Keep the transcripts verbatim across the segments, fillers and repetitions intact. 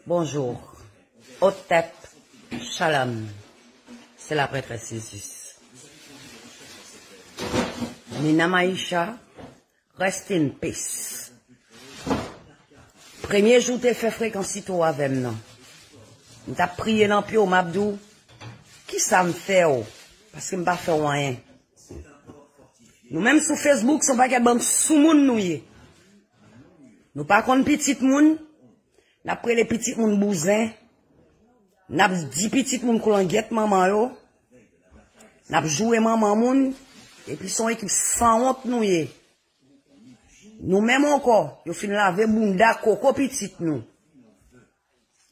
Bonjour. Hotep, Shalom. C'est la prêtresse Isis. Nina Maisha, rest in peace. Premye jou te fè frekan sito avè m nan. M t ap priye nan pye w, m ap di w, kisa m fè w? Paske m pa fè w anyen. Nou menm sou Facebook, se yon pakèt bann soumoun nou ye. Nou pa konn pitit moun, n ap rele pitit moun bouzen, n ap di pitit moun koulangyèt manman yo, n ap joure manman moun, epi se yon ekip sanwont nou ye. Nou menm ankò, yo fin lave bounda koko pitit nou.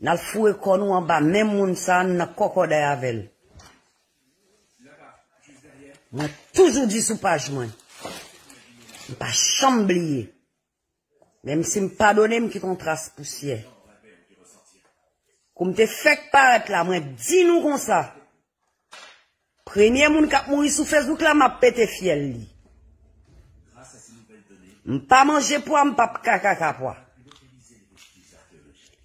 N al foure kò nou anba men moun sa, n nan kòkòday avè l. Mwen toujou di sou paj mwen, m pa janm bliye. Menm si m padone, m kite yon tras pousyè. Kou m te fèk parèt la, mwen di nou konsa, premye moun k ap mouri sou Facebook la, m ap pete fyèl li. M pa manje pwa, m p ap ka kaka pwa.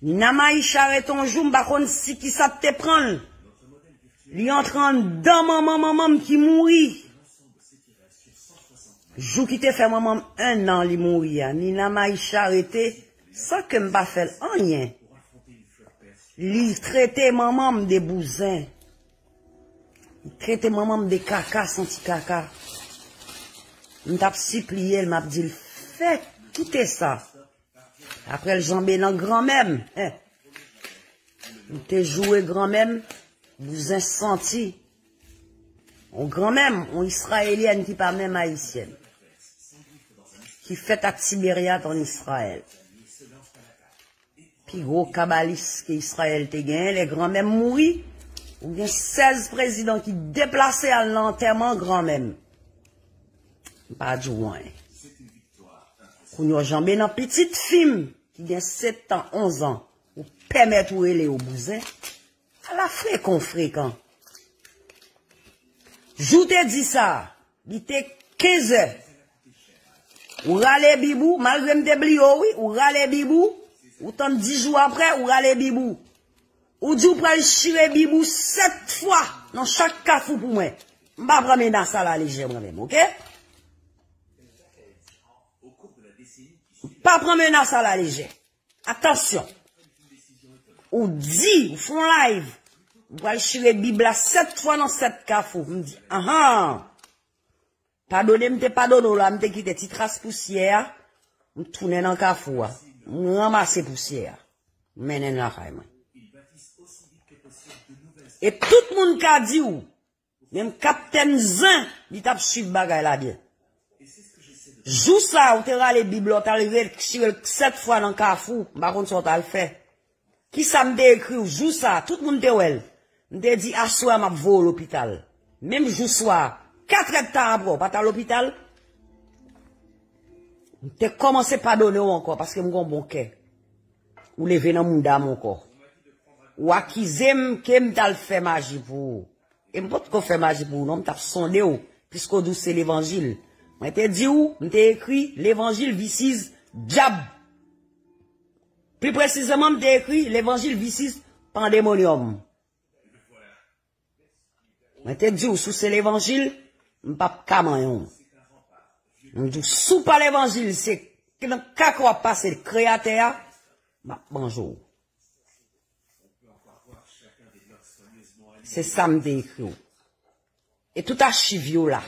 Nina Maisha rete yon jou, m pa konn si kisa t te pran l. Li antre anndan manman manman m ki mouri. Jou ki te fè manman m en an li mouri a, Nina Maisha rete san ke m pa fè l anyen. Li trete manman m de bouzen. Li trete manman m de kaka, santi kaka. M t ap sipliye l, m ap di l, fè, kite sa. Apre l janbe nan granmè m. Hein. M te joure granmè m, bouzen santi. On granmè m, on Israélienne ki pa menm Ayisyèn. Ki fèt ak Tibériade an Izrayèl. Pi gwo kabalis ke Izrayèl te genyen, lè granmè m mouri, ou gen sèz prezidan ki deplase al nan antèman granmè m. M pa di w anyen. Kounye w janbe nan pitit fi m ki gen sèt an, onz an, ou pèmèt ou rele yo bouzen. Ala frekan w frekan. Jou te di sa, li te kenz è. Ou rale bib ou, malgre m te bliye w wi, ou rale bib ou, ou tann dis jou apre, ou rale bib ou. Ou di w pral chire bib ou sèt fwa nan chak kafou pou mwen. M pa pran menas sa la lejè mwen menm, oke? M pa pran menas sa la lejè. Atansyon. Ou di, ou fè yon live, ou pral chire bib la sèt fwa nan sèt kafou. M di, anhan. Padone m te padone w la, m te kite ti tras pousyè a, m tounen nan kafou a. M ranmase pousyè a. M mennen l lakay mwen. E tout moun ka di w, menm Kaptèn Zen, li t ap swiv bagay la byen. Jou sa a, ou te rale bib la, w t al retire l sèt fwa nan kafou, m pa konn sa w t al fè. Kisa m te ekri w jou sa a, tout moun te wè l. M te di, aswè a m ap voye w lopital. Menm jou swa a, katrè d tan apre, w pa t al lopital. M te kòmanse padone w ankò, paske m gen yon bon kè. Ou leve nan mouda m ankò. Ou akize m ke m t al fè maji pou ou. E m potko fè maji pou ou non, m t ap sonde w, piske w di w se levanjil. Mwen te di w, m te ekri levanjil vicious dyab. Pi presizeman, m te ekri levanjil vicious pandemonium. Mwen te di w, si w se levanjil, m p ap ka manyen w. M di w, si w pa levanjil, se nan kaka w ap pase kreyatè a, m ap manje w. Se sa m te ekri w. E tout achiv yo la.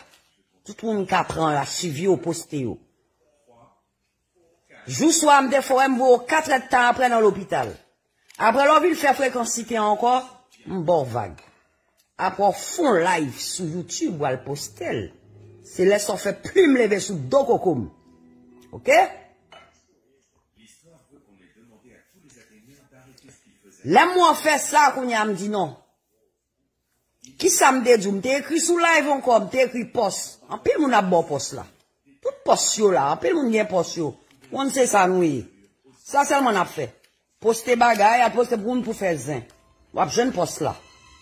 Tout moun ka pran achiv yo, poste yo. Jou swa a m te fè w wè m voye w katrè d tan apre nan lopital. Apre lè w vin fè frekan site ankò, m ba w vag. Apre w fè yon live sou YouTube, w al poste l. Se lè sa w fè plim leve sou do koko m. Oke? Lè m wè w fè sa, kounye a m di non. Kisa m te di w? M te ekri sou live ankò, m te ekri pòs. Anpil moun ap ba w pòs la. Tout pòs yo la, anpil moun gen pòs yo. Konn se sa nou ye. Sa sèlman n ap fè. Poste bagay, al poste pou moun pou fè zen. W ap jwenn pòs la.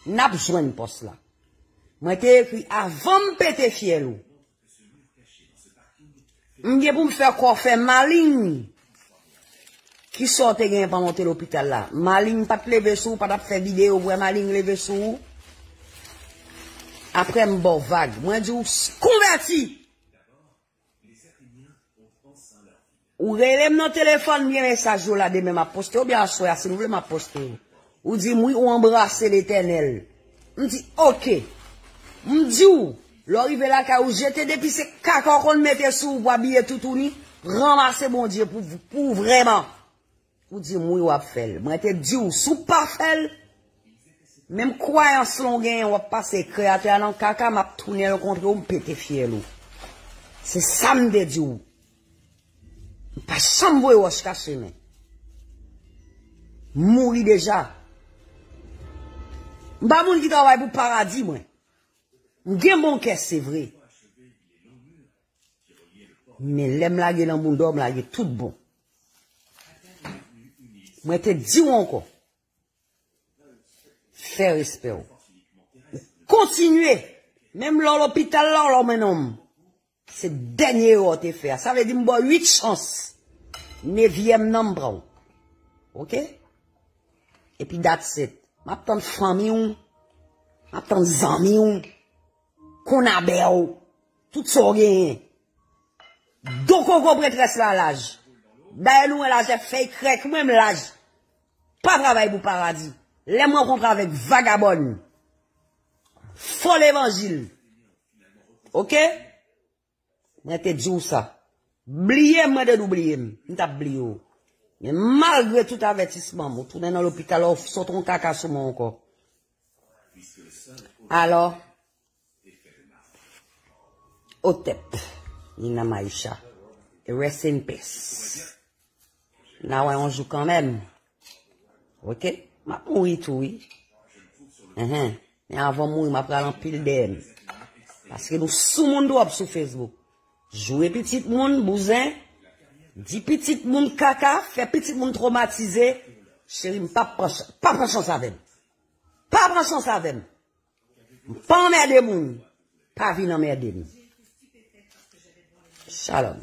N ap jwenn pòs la. Mwen te ekri avan m pete fyèl ou. M gen pou m fè kò fè malin. Kisa w te genyen pandan w te lopital la? Maling pa t leve sou ou, pa t ap fè videyo pou wè Maling leve sou ou? Apre m ba w vag. Mwen di w s- konvèti! Ou rele m nan telefòn, m gen mesaj yo la, demen m ap poste yo, oubyen aswè a, si nou vle m ap poste yo. Ou di m wi, ou anbrase Letènèl. M di, oke. M di w, lè w rive lakay ou, jete depi se kaka w konn mete sou ou pou abiye toutouni, ranmase Bondye pou, pou ou vrèman. Ou di m wi, w ap fè l. Mwen te di w, si w pa fè l, menm kwayans lan w genyen, w ap pase Kreyatè a nan kaka, m ap tounen rankontre w, m pete fyèl ou. Se sa m te di w. M pa janm voye wòch kache men. M mouri deja. M pa moun ki travay pou paradi, mwen. M gen bon kè, se vre. Men lè m lage nan bouda w, m lage tout bon. Mwen te di w ankò. Fè respè w. Ou kontinye. Menm lè w lopital la, w lòmen nonm. Se dènye erè w te fè a. Sa vle di m ba w uit chans. Nevyèm nan m pran w. Oke? Epi that's it. M ap tann fanmi w. M ap tann zanmi w. Konabè w. Tout sa w genyen. Don koko prètrès la laj. Dayè nou wè laj fèy krèk, mwen m laj. Pa travay pou paradi. Lè m rankontre avèk vagabòn, fo levanjil. Oke? Mwen te di w sa. Bliye m, mwen te di w bliye m. M t ap bliye w. Men malgre tout avètisman m, ou tounen nan lopital la, ou sot yon kaka sou mwen ankò. Alò, Otep, Nina Maisha. Rest in peace. N a wè yon jou kanmenm. Oke? M ap mouri tou, wi. Enhen. Men avan m mouri, m ap pral anpil dèyè m. Paske nou soumoun twòp sou Facebook. Joure pitit moun, bouzen. Di pitit moun kaka, fè pitit moun twomatize. Cheri, m pa pran, pa pran chans avè m. Pa pran chans avè m. M pa anmède moun. Pa vin anmède m. Shalom.